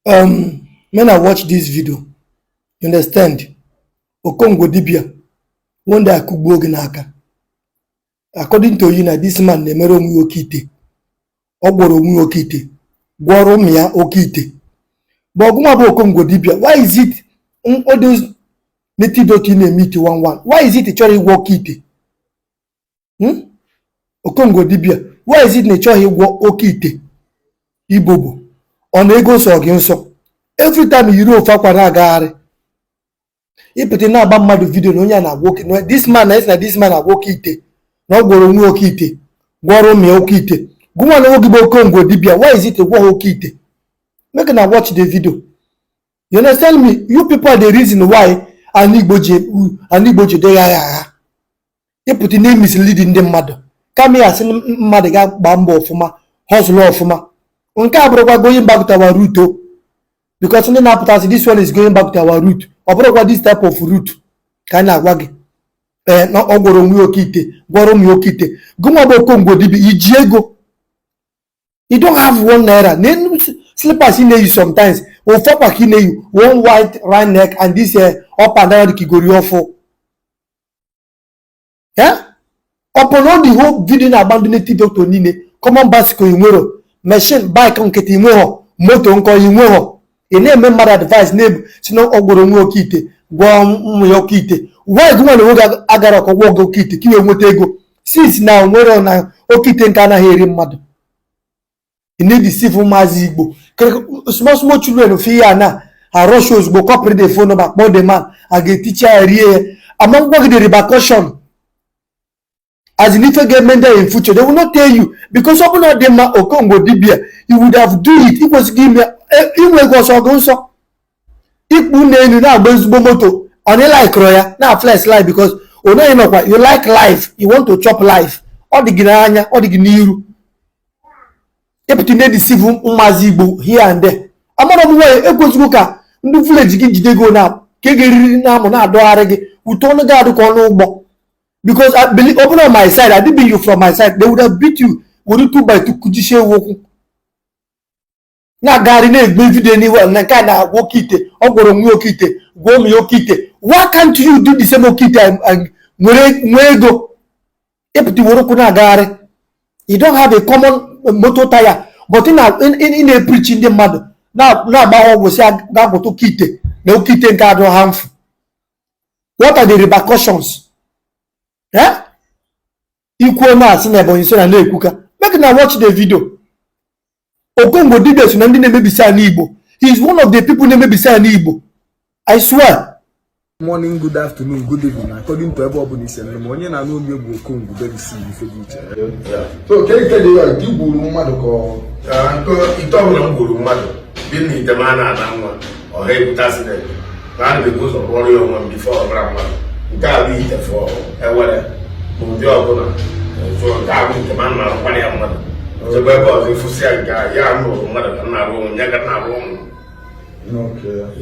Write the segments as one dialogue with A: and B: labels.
A: When I watch this video, you understand, Okongwu Dibia, one day akụgbuo gị n'aka. According to you na this man na-emere onwe ya oke ite. Ọ gwọrọ onwe ya oke ite, gwọrọ ụmụ ya oke ite. But ọgụnwa bụ Okongwu Dibia, why is it all those native doctor ị na-eme ite one one? Why is it ị chọrọ ịgwọ oke ite? Hmm? Okongwu Dibia, why is it na ị chọghị ịgwọ oke ite? Ibobo, ọ na-ego nsọ gị nsọ? Every time yiri ofu akwa na-agagharị, ịpụta na-agba mmadụ video na onye a na-agwọ oke na this man na esi na this man na-agwọ oke ite, na ọ gwọrọ onwe oke ite, gwọrọ ụmụ ya oke ite. Gụnwa na onwe gị bụ Okongwu Dibia, why is it gwọ ha oke ite? Make una watch the video. You understand me? You people are the reason why ana Igbo ji ana Igbo ji dị agha agha. Ịpụta na mislead ndị mmadụ, kama ya asị mmadụ ga-agba mbọ ọfụma, hustle ọfụma. Nke a bụrụkwa going back to our root o, because ndị na-apụtasị, this one is going back to our root. Ọ bụrụkwa this type of root ka a na-agwa gị. Ee, na ọ gwọrọ onwe ya oke ite, gwọrọ ụmụ ya oke ite. Gụnwa bụ Okongwu Dibia, iji ego? You don't have ₦1. Na slippers ị na-eyi sometimes, ofu akwa ka ị na-eyi, one white round neck and this up and down ka igori ọfụ. Yeah? Upon all the whole video na-agba ndị native doctor niile, common bicycle inwero, machine bike nkịtị inweghọ, moto nkọ inweghọ, ị na-eme mmadụ advice na-ebu si na ọ gwọrọ onwe oke ite, gwọọ ụmụ ya oke ite. Why gị nwa na onwe gị agara ọkọ gwọ gị oke ite ka i wee nweta ego, since na nwere na oke ite nke anaghị eri mmadụ? Ị na-edeceive ụmụazị Igbo, small small children. Fi ya na arush ozugbo, copy the phone number, kpọọ the man, a ga-eticha ya, rie ya. Ama ngwa gị the repercussion, as in ife ga-eme ndị in future, they will not tell you, because ọ bụrụ na ọ dị mma, Okongwu Dibia, you would have do it. Ị kwesịrị ime inwe ego ọsọ gị nsọ ikpu n'elu na-agba ezigbo moto. Ọ na likeụrụ ya na flex life, because onye nọkwa, you like life, you want to chop life. Ọ dị gị n'anya, ọ dị gị n'iru. Ịpụta na-edeceive ụmụazị Igbo here and there. Amara m nwanyị ekwesịghị ka ndị village gị jide gị na ka ị ga-eriri na-amụ na-adọgharị gị ute ọnụ gị adị ka ọnụ ụgbọ, because I believe open on my side, I didn't be you from my side, they would have beat you were two by two, kujisie okwu na-agagharị na-egbe video n'ihu na nke a na-agwa oke ite. Ọ gwọrọ onwe oke ite, gwọọ ụmụ ya oke ite. Why can't you do the same oke ite and nwere nwee ego? Ịpụta were ụkwụ na-agagharị, you don't have a common motor tire, but ị na-epreach ndị mmadụ, na-agba ha ọgwụ si ga-agwọta oke ite na oke ite nke adụ harmful. What are the repercussions? Eh, ikwuo na-asị na Ebonyi so na na-ekwuka. Make na watch the video. Okongwu Dibia so na ndị na-emebisi ala Igbo. He is one of the people na-emebisi ala Igbo, I swear.
B: Morning, good afternoon, good evening, according to ebe ọbụla isi eme ma onye na-anụ olu bụ Okongwu Debisi ife dị iche.
C: So ke nke dị ya nke gburu mmadụ ka ọ
D: Nke ite ọbụla m gburu mmadụ dị na ite m a na-ana nwa ọha ebute accident na ana m ebu ụzọ rụọrọ ya onwe m before ọbara mmadụ. Nke a bụ ite fọ ewere n'ụdị ọbụla. So nke a bụ nke m a na-arụkwara ya mmadụ chekwa ebe ọzọ ịfụsị ya. Nke a ya m rụrụ mmadụ ka m na-arụ onwe ya, ka m na-arụ ụmụ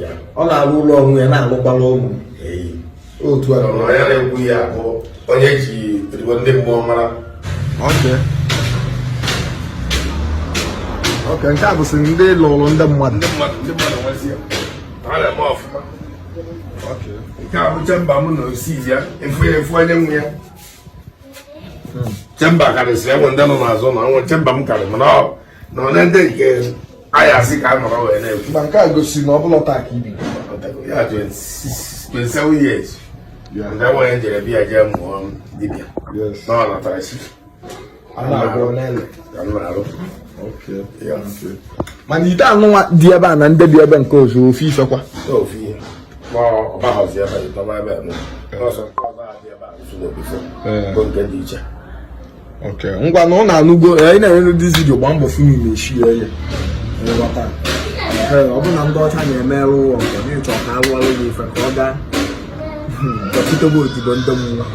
D: ya.
B: Ọ na-arụ ụlọ onwe ya, na-alụkwala ụmụ.
D: Eyi.
C: Otu a.
D: Na onye na-ekwu ya bụ onye ji odibo ndị mmụọ mara.
B: Okay, nke a bụsị ndị lụrụ ndị mmadụ.
D: Ndị mmadụ nwezi ya, ha na-eme ọfụma. Nke a bụ chamber m na osi ya efu ya efu onye nwe ya. Chamber karịsịrị enwe ndị nọ n'azụ na nwe chamber m karị, mana ọ na ole ndị nke anyị asị ka a nọrọ wee na-ekwu.
B: Ma nke a gosiri na ọ bụla taa ka ibi.
D: Ya 26 27 years ndị enweghị njere bịa jee mụọ dibịa na ọ natara chi.
B: A na-agwọ n'ele.
D: Ka m na-arụ.
B: Mana ite anụnwa dị ebe a na ndị dị ebe nke ọzọ, ofe ifekwa?
D: Ofu ihe, ma ọ baghọzi ebe a ịtọba ebe a ọzọ, nke ọzọ a dị ebe a nsogbu before bụ nke dị iche.
B: Okay, ngwa na ọ na-anụgo ị na-enye this video, gbaa mbọ fụ na eshi ya ya ịghọta. Ee, ọ bụ na ndị ọcha na-emerụ ụwa nke na ịchọ ka alụọrụ gị ife ka ọ gaa bịakwutebe odibo ndị mmụọ.